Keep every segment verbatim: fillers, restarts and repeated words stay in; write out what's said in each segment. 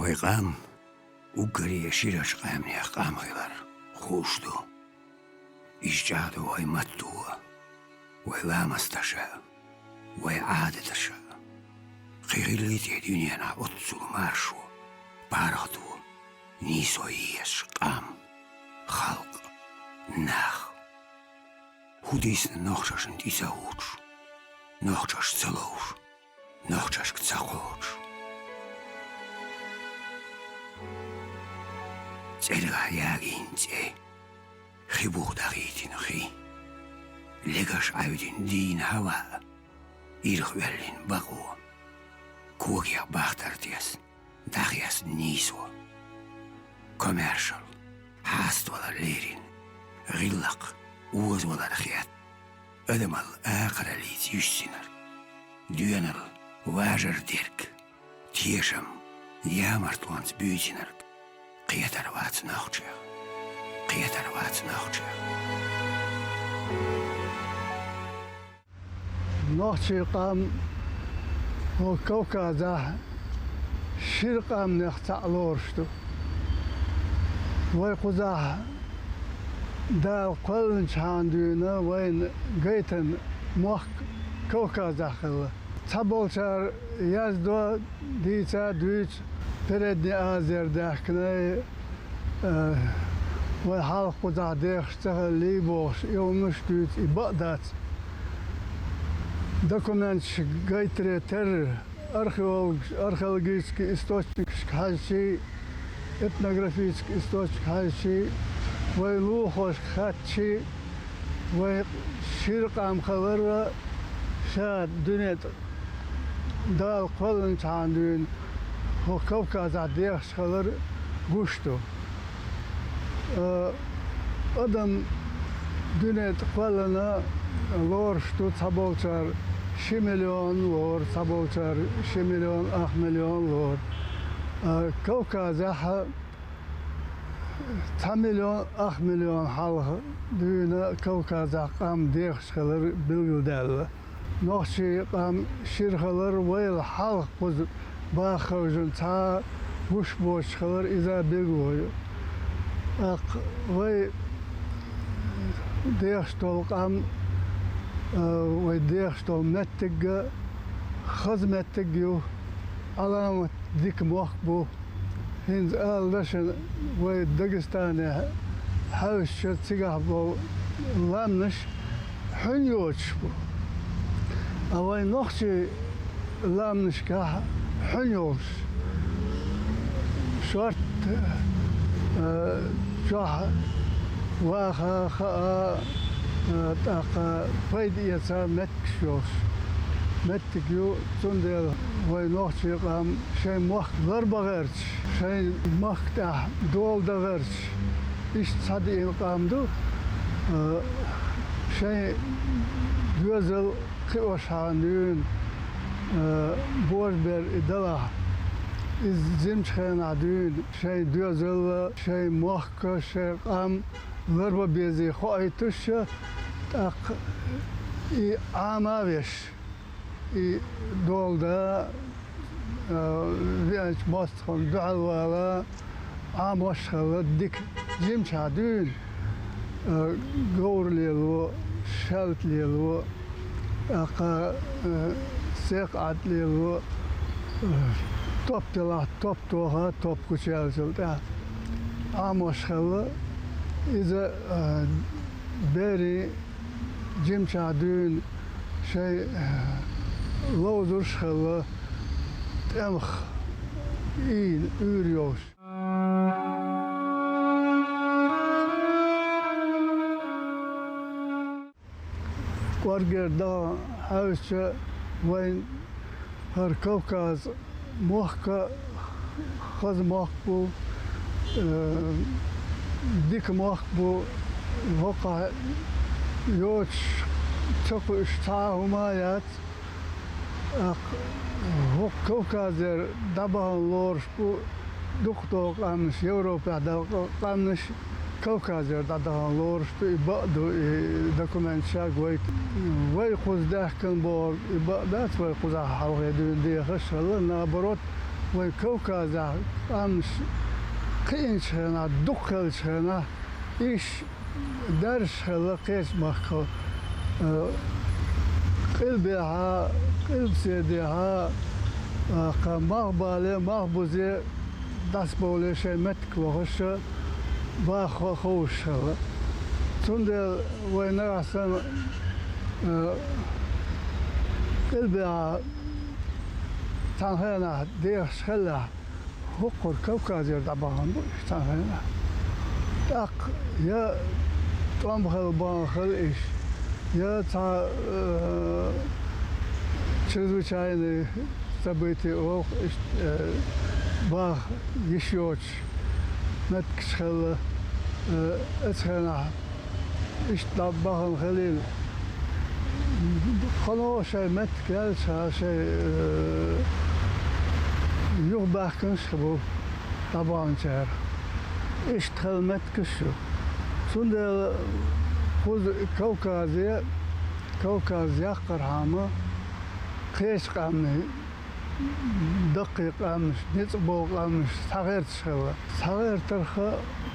Вай къам уггаре ширача къаьмнех къам хилар хууш ду. Иза чӀагӀду вай матто, вай ламасташа, вай Ӏадаташа. Кхин хилийта дуьненахь оццул маршо, паргӀато, нийсо езаш къам, халкъ, нах. ХӀун дийцина нохчашна тӀе ца хӀуттуш, нохчаш ца ловш, нохчашка ца кхочуш. ЦӀергахь ягийна цӀе, хи буха дахийтина хи, легаш Ӏаьвдина дийна хӀава, ирхъоьллина бакъо, когех бахтар тесна, дӀахесна нийсо. Комаьршал, хьаставалар лерина, гӀиллакх, озавалар хетта, адамалла акхараллица юьссинарг, доьналла важар дерг, тешам, ямартонца буьйцинарг кхетар вац нохчех, кхетар вац нохчех. Нохчийн къам хӀокху Кавказехь шира къаьмнех цхьаъ лоруш ду. Вай кхузахь Дала кхоьллинчхьана дуьйна вайна гайтина мохк Кавказехь хилла. Цхьаболчара яздо, дийца а дуьйцу, Передний Азера даьхкинарг, э, вай хьалха кхузахь дехаш ца хиллий бохуш, и хӀуманаш дуьйцу, и бакъ дац. Документаш гайтаре терра, археологаш, археологический источникашка хьаьжчий, этнографический источникашка хьаьжчий, вай лулахошка хаьттичий, вай шира къам хилар ша дуьне тӀе Дала кхоьллинчхьана дуьйна хӀокху Кавказехь дехаш хилар гуш ду. Э, адам дуьне тӀе кхоьллина лоруш ду, цхьаболчара ши миллион лору, цхьаболчара ши миллион ах миллион лору. Э, Кавказехь цхьа миллион ах миллион хьалха дуьйна Кавказехь къам дехаш хилар билгалдаьлла. Нохчийн къам шира хилар вайл хьалха кхуза баха хевшина цхьа а гуш боцуш хилар иза билгало ю. ТӀаккха вай дехаш долу къам, а, вай дехаш долу меттиг а хаза меттиг ю, Ӏаламат дика мохк бу. ХӀинца ала дашна, вай Дагестане хьаьвсича цигахь болу ламнаш хьуьнан йоцуш бу. А вайн нохчийн ламнашкахь хьуьнан йолуш, шорта, а, чохь ваха, хаа, а, тӀаккха пайда эца меттигаш йолуш меттиг ю, цундела вай нохчийн къам шайн мохк ларбан гӀерташ, шайн махка тӀехь дола дан гӀерташ, иштта схьадеана къам ду, а, шайн доьзал кхиошхьана дуьйна, а, божабер и далахь, иза жимачу хенахь дуьйна шайн доьзал а, шайн мохк а, шайн къам ларбан безий хоуьйтуш, тӀаккха и Ӏама а веш, и дола дан, а, веанчу мостагӀна дуьхьал вала, Ӏамош хилла дика жимачохь дуьйна, а, говр лело, шаьлта лело, тӀаккха, а, секх Ӏад лело, а, топ делахь, топ тоха, топ гучуяьллачул тӀаьхьа Ӏамош хилла. Иза, а, берийн жимачохь дуьйна шайн, а, ловзурш а хилла, тӀемах ийна уьйр йолуш. КӀоргера даха хьаьвсича, вайн хӀара Кавказ мохк а хаза мохк бу, э, дика мохк бу, хӀокхахь йоцуш ца кхуьуш цхьа а хӀума а яц. ТӀаккха хӀокху Кавказера дӀабахана лоруш бу дукхах долу къаьмнаш, Европехь долу къаьмнаш Кавказера дӀадахана лоруш ду, и бакъ ду, и документаш а гойту. Вай кхуза даьхкина бохург и бакъ дац, вай кхузахь хьалхе дуьйна дехаш а хилла, наоборот, Вайн Кавказехь къаьмнаш кхиъначу хенахь, дукха хиллачу хенахь, уьш даьржаш хилла кхечу махкахула, э, къилбехьа, къилбаседехьа, э, кху малхбале, малхбузе дӀасабовлий шайн меттиг лохуш, баха ховшуш хилла. Цундела вайн нагахь санна, э, къилбехьа цхьана хенахь дехаш хиллехь, хӀокхура Кавказера дӀабахана бу уьш цхьана хенахь. ТӀаккха я тӀом хилла бахана хилла уьш, я цхьа, э, чрезвычайный событие олу, иштта, э, баха йиш йоцуш меттигаш хилла, э, оцу хенахь иштта дӀабахана хилийла. Кхано шайн меттиг яьлча, шайн, э, юхабаьхкинарш а бу дӀабаханчара. Иштта хилла меттигаш а ю. Цундела кхуза Кавказе, Кавказ яккхархьама кхечу къаьмнийн даккхий къаьмнаш, ницкъ болу къаьмнаш схьагӀерташ хилла. СхьагӀертарх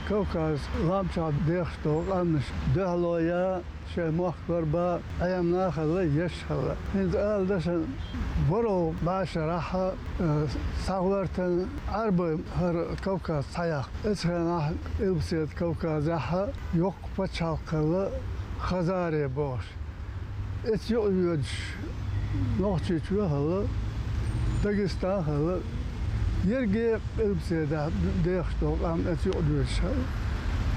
Кавказ лам чохь дехаш долу къаьмнаш дуьхьало ян, шайн мохк ларбан Ӏемина а хилла, еш а хилла. ХӀинца ала дашан, ворхӀалгӀа бӀешарахь, э, схьагӀертан Ӏаьрбийн хӀара Кавказ схьаяккха. Оцу хенахь Къилбаседа Кавказехь йоккха пачхьалкх хилла, Хазари бохуш. Оцу юкъа йоьдуш Нохчийчоь а хилла, Дагестан а хилла, ерриге Къилбаседа дехаш долу къам оцу юкъа доьдуш хилла.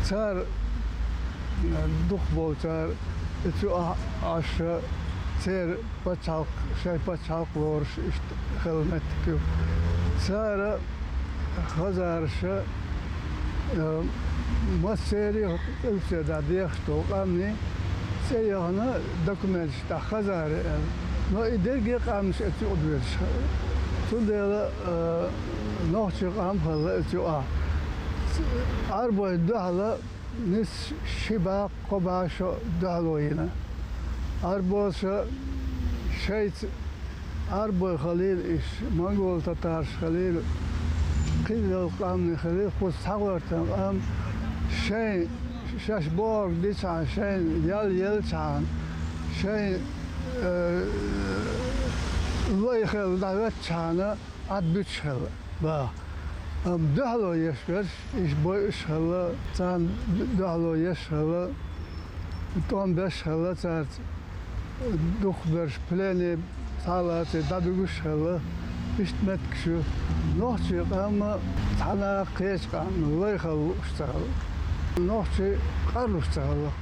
Цара, дукхахболчара оцу юкъахь Ӏаш, церан пачхьалкх, шайн пачхьалкх лоруш иштта хилла меттиг ю. Цара хазараша, э, массеран а Къилбаседа дехаш долу къаьмнийн цӀе яхана документаш тӀехь хазари аьлла. Но и дерриге а къаьмнаш оцу юкъа доьдуш хилла. Цундела, э, нохчийн къам хилла оцу юкъахь. Ӏаьрбойн дуьхьала нисса ши бӀе, кхо бӀе шо дуьхьало йина. Ӏаьрбоша шайца, Ӏаьрбой хилийла уьш, монголо-татараш хилийла, кхидолу къаьмнийн хилийла, кхуза схьагӀертан къам шайн, шаьш бохург дичхьана, шайна ял елчхьана, шайн, э, лай хилла дӀахӀоьттичхьана, Ӏад буьтуш хилла баха. Амма дуьхьало еш верш, уьш бойуш а хилла, царна дуьхьало еш а хилла, тӀом беш а хилла, цаьрца дукхахберш плене схьа а лаций, дӀадуьгуш а хилла, иштта меттигаш ю. Нохчийн къам цхьана а кхечу къаьмнана лай хила лууш ца хилла. Нохчий къарлуш ца хилла.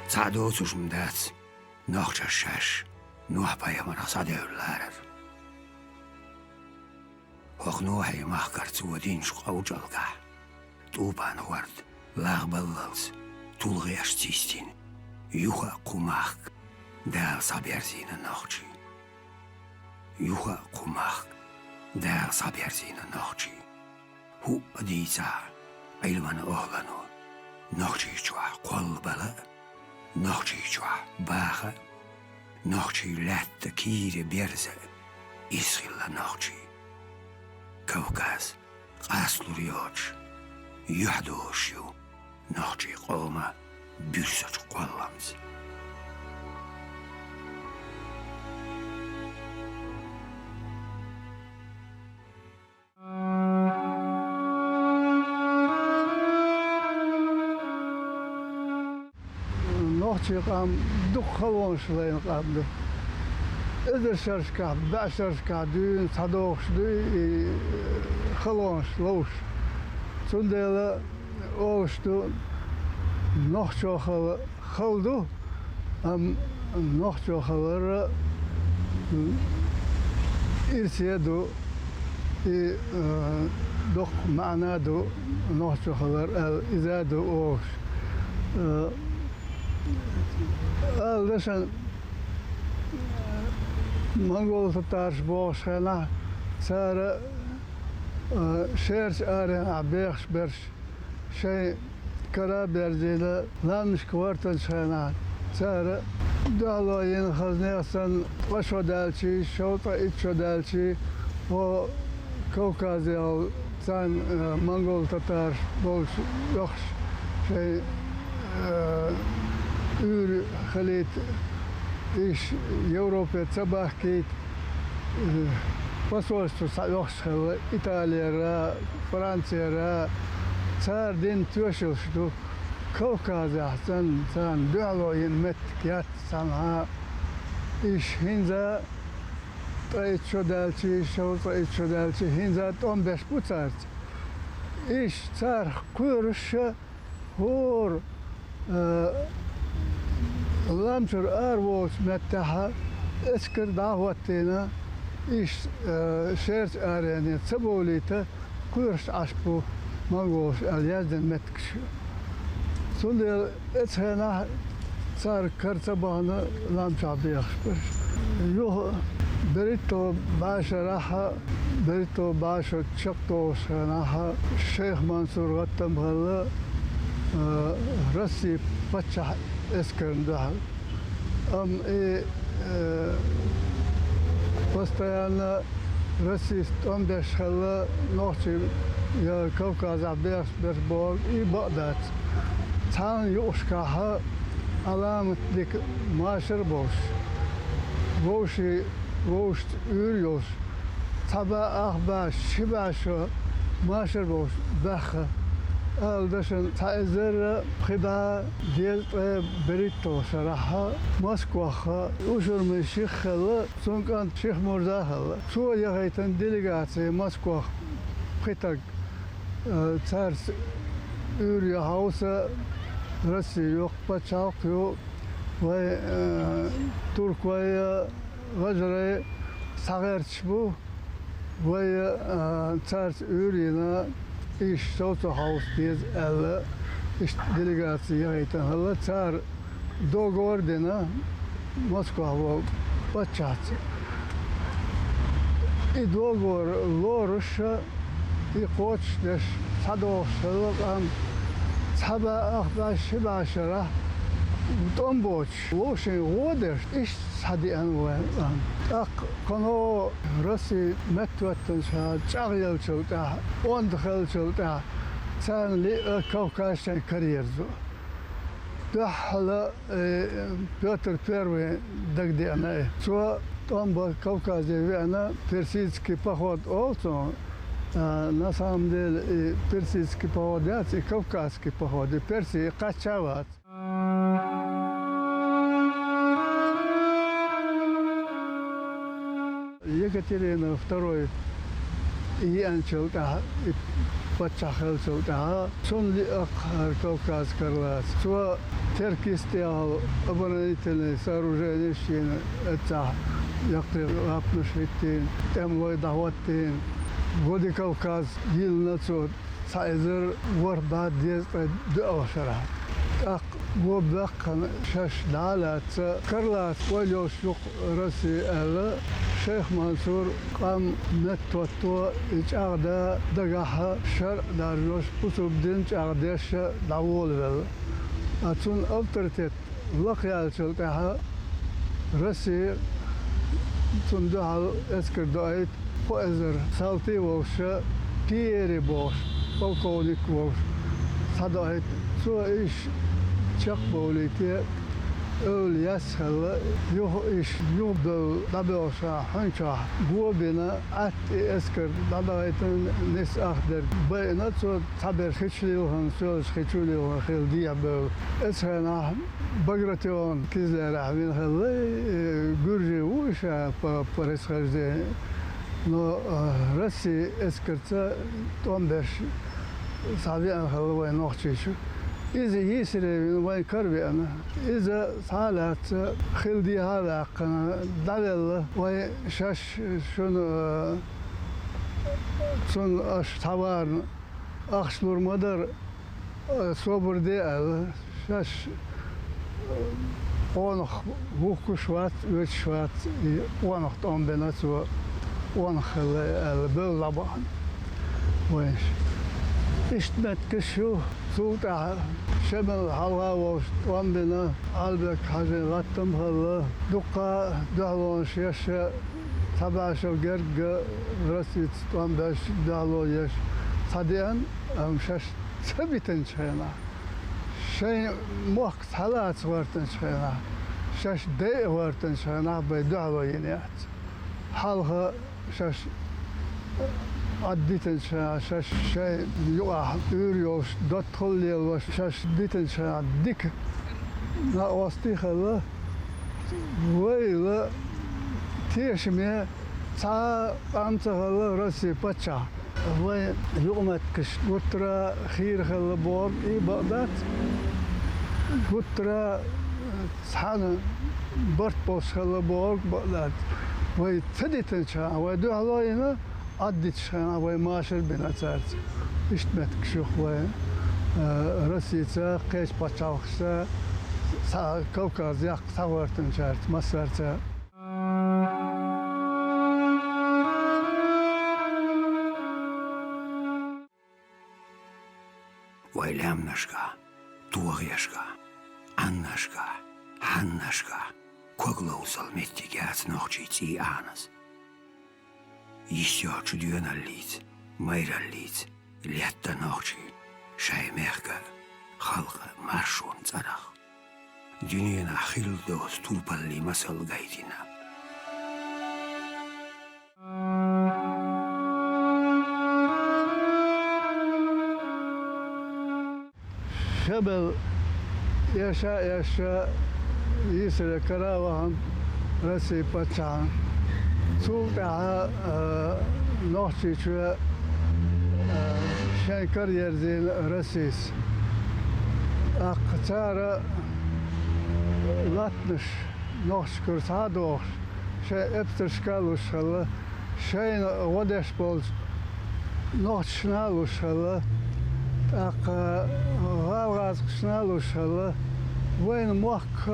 Цхьа доцуш-м дац, нохчаша шаьш Нохь-пайхамарах схьадевлла ларар. ХӀокху Нохьий махкара цо динчу къовчӀалгахь, тӀупан хӀорд лагӀбаллалц тулгӀешца йистина, юха а кху махка Дала схьаберзийна нохчий. Юха а кху махка Дала схьаберзийна нохчий. ХӀуъа дийцахь, Ӏилман охӀлано, Нохчийчохь кхоллабала а, Нохчийчохь баха а, нохчийн лаьтта кийра берза а, иза хилла нохчий. Кавказ къасталур йоцуш, юьхь долуш ю нохчийн къоман буьрсачу кхолламца. Нохчийн къам дукха халонаш лайна къам ду. Эзар шерашкахь, бӀе шерашкахь дуьйна схьадогӀуш дуй и халонаш ловш. Цундела олуш ду, нохчо хала хала ду, амма нохчо хилар ирсе ду, и, э, доккха маьӀна ду нохчо хилар аьлла, иза ду олуш. Э, ала дашан, монголо-татараш бохуш хенахь, цара, э, шерачу аренахь бехаш берш шайн кара берзийла, лаьмнашка гӀортанчу хенахь цара дуьхьало йина, хазанех санна, ткъа шо даьлчий, шовзткъа итт шо даьлчий, хӀо Кавказехула царна, э, монгол-татараш болчу оьхуш шайн, э, уьйр хилийта, иштта Европе ца бахкийта, э, посольство схьаоьхуш хилла Италера, Францера, цара дина тоьшаллаш ду. Кавказехь санна царна дуьхьало йина меттиг яц цхьанхьа. Иштта хӀинца ткъа итт шо даьлчий, шовзткъа итт шо даьлчий, хӀинца тӀом беш бу цаьрца. Иштта царах кхоьруш хӀора, э, лам чуьра ара волчу меттехь эскар дӀа а хӀоттийна, иштта, э, шерачу арене ца бовлийта, кхоьруш Ӏаш бу монголаш аьлла яздина меттигаш ю. Цундела оцу хенахь цара кара ца бахана лам чохь бехаш берш. Юха берхӀитто бӀешарахь, берхӀитто бӀешо чекхдолуш хенахь Шайх Мансур гӀаттам хилла, а, Россин паччахьан эскарна дуьхьал. Амма и, э, постоянно Россис тӀом беш хилла, нохчий я Кавказахь бехаш берш бохург, и бакъ дац. Цхьана юкъашкахь Ӏаламат дика машар а болуш, вовшийн, вовшашца уьйр а йолуш, цхьа бӀе ах бӀе, ши бӀе шо машар а болуш баьхна, ала дашна, цхьа эзар пхи бӀе дезткъе берхӀитталгӀа шарахь Москвахь Ушурмин ших хилла, цуьнан кӀант Шихмурза а хилла. Цо яхийтина делегаци Москвахь пхи стаг, э, цаьрца уьйр ян хьовса, Росси йоккха пачхьалкх ю, вай, э, туркой а, гӀажарой а схьагӀерташ бу. Вай, а, цаьрца уьйр а йина, иштта совцо хьовса деза аьлла, иштта делегаци яхийтина хилла. Цара договор а дина Москвахь волу паччахьца. И договор лоруш а, и кхочушдеш схьадогӀуш хилла къам, цхьа бӀе ах бӀе, ши бӀе шарахь тӀом боцуш, вовшийн гӀо а деш, иштта схьадеана вайн къам. ТӀаккха кхано Росси меттахӀоьттинчу хьа чӀагӀъеллачул тӀаьхьа, онда хиллачул тӀаьхьа, царна лиъа кавказчийн караерзо. Дуьххьала, э, Пётр Первый дагадеана и. Цо тӀом бан Кавказе веана, персидский поход олу цунах, а, на самом деле и персидский поход яц, и кавказский поход, и Перси кхачча а вац. Екатерина второй еанчул тӀаьхьа, и паччахь хиллачул тӀаьхьа, цунна лиъакх хӀара Кавказ карлаца. Цо Теркис тӀехула оборонительный сооруженеш а йина, эццахь яккхий лапнаш хӀиттийна, тӀемалой дӀахӀоттийна. Владикавказ йиллина цо цхьа эзар ворхӀ бӀе дезткъе доьалгӀа шарахь. ТӀаккха го баьккхина шаьш дӀа а лаьцна, карлаца ойла йолуш ю-кх Росси аьлла, Шайх Мансур къам меттахӀотто, и чӀагӀдан дагахь шарӀ даржош, бусалба дин чӀагӀдеш дӀаволавелла. Ткъа цунна авторитет лакхаяьллачул тӀаьхьа Росси цунна дуьхьал эскар доуьйту, кхо эзар салти а волуш, Пьери бохуш, полковник а волуш, схьадоуьйту. Цо иштта чекхбовлийта эвла яц хилла, юха иштта юхабевлла дӀабоьлхуш хьуьнчохь го бина, Ӏатта и эскар дӀадахийтина, нисса ах дерг байина, цо цхьаберш хи чу лилхина, соьлуш хи чу лилхина хилла дехьабевлла. Оцу хенахь Багратион Кизлярехь вина хилла, э, гуьржи ву и ша по происхождению, но, э, Росси эскарца тӀом беш схьавеана хилла вайн Нохчийчу. Иза йийсаре вина вайн кара веана. Иза схьа а лаьцна, хилла дехьа а ваьккхина, дӀавелла, вайн шаьш шуна, э, цунна аша схьаварна ахча лур ма дара, э, собар де аьлла, шаьш, э, къонах вухкуш вац, оьцуш вац, и къонах тӀом бина цо, къонах хилла аьлла, бевлла дӀабахана вайша. Иштта меттигаш ю, цул тӀаьхьа шемал хьалха волуш тӀом бина, Ӏалбек-Хьаьжин латтам а хилла, дуккха дуьхьалонаш еш, цхьа бӀе шо герга Россица тӀом беш, дуьхьало еш, цхьа деана, амма шаьш ца битинчу хенахь, шайн мохк цхьалаца гӀортанчу хенахь, шаьш дайа гӀортанчу хенахь бай дуьхьало йина яц. Хьалха шаьш Ӏаддитинчу хенахь, шаьш шайн юкъахь уьйр йолуш, доттагӀалла лелош, шаьш дитинчу хенахь дика накъостий а хилла, вайла тешаме цхьа а къам ца хилла Россин паччахь. Вайн юкъаметтигаш гуттара а хийра хилла бохург и бакъ дац, гуттара а цхьана барт болуш хилла бохург бакъ дац. Вай ца дитинчу хенахь вай дуьхьало йина, Ӏаддитинчу хенахь вай машар а бина цаьрца. Иштта меттигаш ю-кх вайн, а, Россица, кхечу пачхьалкхашца, цхьа Кавказ яккха схьагӀортанчаьрца, массаьрца. Вайн лаьмнашкахь, тогӀешкахь, Ӏаннашкахь, хьаннашкахь когаловзал меттиг яц нохчийн цӀий, Ӏаназ. Йисйолчу доьналлица, майраллица летта нохчийн шайн мехкан, халкъан маршонан цӀарах. Дуьненахь хилла доцу турпаллин масал гайтина. Шемал эша а эшна, йийсаре кара а вахана Россин паччахьна. Цул тӀаьхьа, а, Нохчийчоь, а, шайн кара ерзийна Россис. ТӀаккха цара латтанаш нохчашкара схьа а дохуш, шайн эпсаршка а луш хилла, шайна гӀо деш болчу нохчашна а луш хилла, тӀаккха гӀалгӀазкхашна а луш хилла, вайна мохк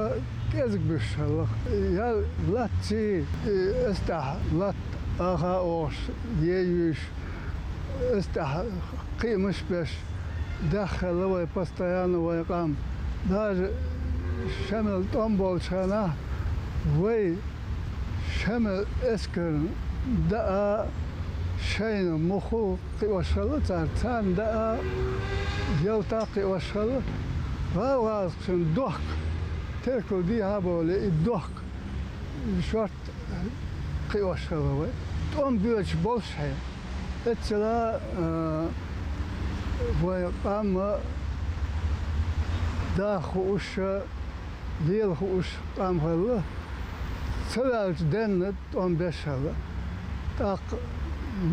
кӀезиг буьсуш хилла. Ял латтий, и эс тӀехь латта аха а охуш, е юьйш, эс тӀехь кхиамаш а беш, даьхна хилла вай постоянно вайн къам. Даже шемал тӀом болчу хенахь вай шемал эскарна даа шайна муххал кхиош хилла цара, царна даа ялта а кхиош хилла. ГӀалгӀазкхашна дохка, теркал дехьа а бовлий, и дохка шорта кхиош хилла вай. ТӀом боьдуш болуш хье. Эццала, а, вайн къам а даха хууш, лела хууш къам хилла, ца ваьлча денна тӀом беш хилла. ТӀаккха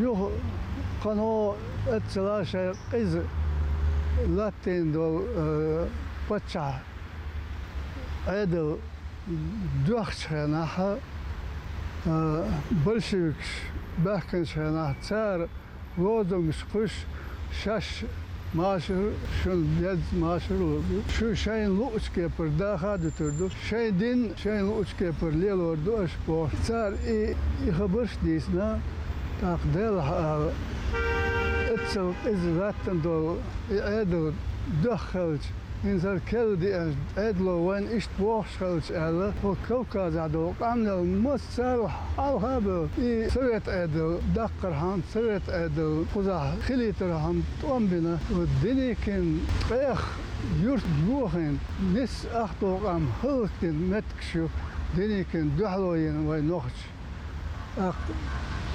юха кхано эццала шайн къиза латтийна долу, а, паччахь Ӏедал доьхначу хенахь, а, большевикаш баьхкинчу хенахь, цара лозунгаш кхуьссуш, шаьш машар, шуна деза машар лур ду, шу шайна луучу кепара даха а дуьтур ду, шайн дин шайна луучу кепара лелор ду аша бохуш. Цара и, и хабарш а дийцина, тӀаккха Делахь ала, эццал къиза латтана долу и Ӏедал доьхна хилча, хӀинца хӀара керла деанчу Ӏедало вайна иштта бохуш хилча аьлла, хӀокху Кавказехь долу къаьмнел массарал хьалха а бевлла, и совет Ӏедал даккхархьама, совет Ӏедал кхузахь хилийтархьама тӀом бина, Деникин ткъех юрт йохийна, нисса ахто къам хӀаллакдина меттигаш ю, Деникин дуьхьало йина вайн нохчаша. ТӀаккха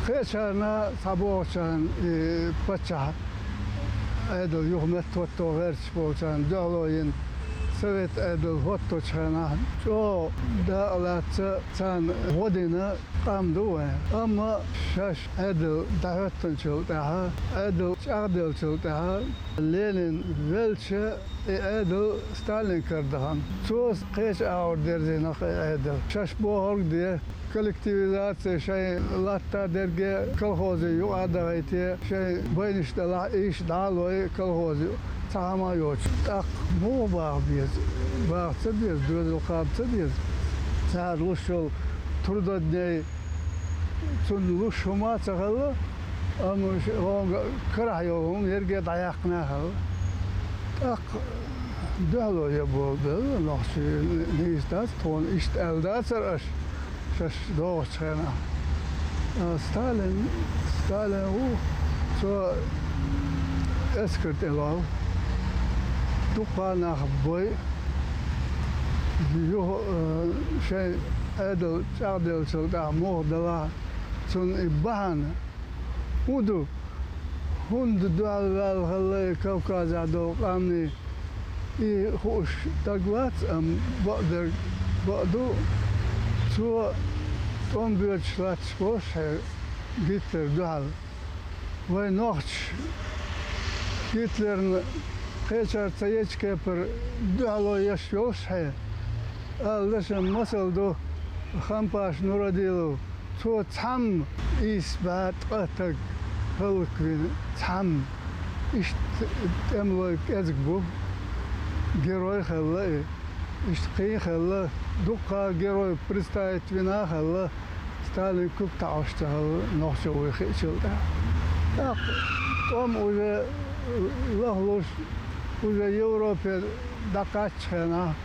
кхечарна, цхьабогӀучарна, и паччахь Ӏедал юха метта хӀотто гӀерташ болчарна дуьхьало йина, совет Ӏедал хӀотточу хенахь чӀогӀа дакъа лаьцна царна гӀо дина къам ду вайн. Амма шаьш Ӏедал дӀахӀоьттинчул тӀаьхьа, Ӏедал чӀагӀделлачул тӀаьхьа, Ленин велча, и Ӏедал Сталин кара дахана. Цо кхечу агӀор дерзийна-кх и Ӏедал. Шаьш бохург а де, коллективизация шайн латта дерге, колхозий юкъа а дахийте, шайн байнаш далахь, ийша дӀа а лой, колхозий цхьа хӀума а йоцуш. ТӀаккха муха баха беза? Баха ца беза, доьзал кхаба ца беза. Цара луш йолу трудодней, цунна луш хӀума а ца хилла, Амма уьш гӀонга карахь йолу хӀума ерриге дӀаяьккхина а хилла. ТӀаккха дуьхьало ян болу белла нохчий, нийса дац, тхуна иштта аьлла дацара аша шаьш догӀучу хенахь. А, Сталин, Сталин ву, цо эскар тӀе лов. Дуккха а нах бой, юха, а, шайн Ӏедал чӀагӀделлачул тӀаьхьа муха делахь, цунна и бахьана хӀун ду? ХӀунда дуьхьал ваьлла хилла и Кавказехь долу къаьмнийн? И хууш стаг вац, амма бакъдерг бакъ ду, цо тӀом боьдуш латташ болуш хье Гитлер дуьхьал. Вай нохчаш Гитлерна кхечара цхьа ечу кепара дуьхьало еш йолуш хье, ала дашан масал ду Хампаш Нурадилов. Цо цхьамма ийс бӀе ткъа стаг хӀаллаквина, цхьамма. Иштта тӀемалой кӀезиг бу, герой хилла и. Иштта кхин а хилла, дуккха а герой представить вина а хилла, Сталин куьг таӀош ца хилла, нохчо вуй хиъчул тӀаьхьа. ТӀаккха тӀом уже лахлуш, уже Европе дӀакхаьччу хенахь,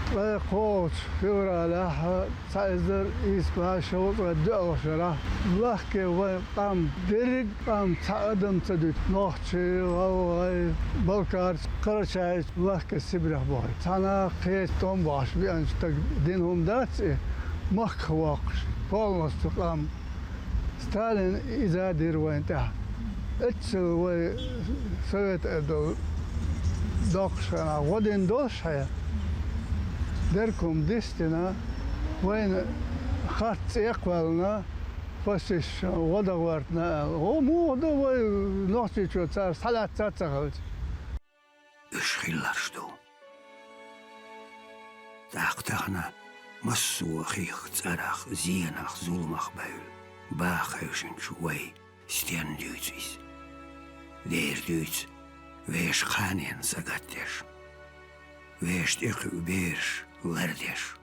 ткъе кхоалгӀачу февралехь, цхьа эзар ийс бӀе шовзткъе доьалгӀа шарахь, лахке вайн къам, дерриг а къам цхьа адам ца дуьту, нохчий, гӀалгӀай, балкарчий, карачайчий лахке Сибрехь бохуьйту. Цхьана кхечу тӀом бахьаш веанчу стага дина хӀума дац и, махках воккхуш, полностью къам. Сталин иза а дира вайна тӀехь. Эццал вай Совет Ӏедал доккхуш хенахь гӀо дина долуш хье, дерг хӀума дисдина, вайна харц цӀе кхоьллина, фашисташна гӀо дан гӀоьртина аьлла. ХӀун муха ду вай Нохчийчоь цара схьалаьцна а ца хилча? Уьш хилларш ду. ТӀаккха тахана массо а хих цӀарах, зенах, зуламах бевлла, баха хевшинчу вай стенна дуьйцу иза? Дера дуьйцу, вешан кханенна сагатдеш, вешан тӀекхуьу бераш лардеш.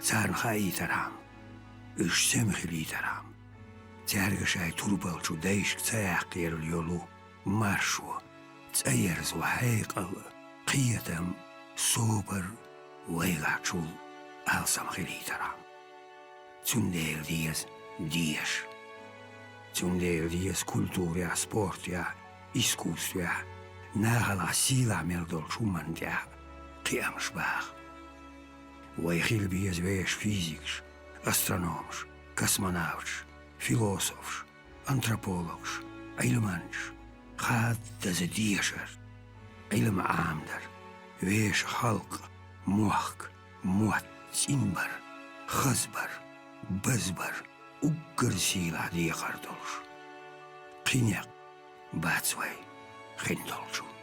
Царна хаийтархьама, уьш сема хилийтархьама, цаьрга шайн турпалчу дайшка ца яккхарал йолу маршо, цӀа ерзо хьекъал, кхетам, собар вайгахьчул алсам хилийтархьама. Цундела деза деша. Цундела деза культурехь, спортехь, искусствехь, нахалахь сийлахь мел долчу хӀуманна тӀехь кхиамаш баха. Вай хила беза вешан физикаш, астрономаш, космонавташ, философаш, антропологаш, Ӏилманчаш, хаддаза дешар, Ӏилма Ӏамадар, вешан халкъ, мохк, мотт, цӀинбар, хазбар, базбар, уггар сийлахь декхар долуш. Кхин некъ бац вай хин долчунна.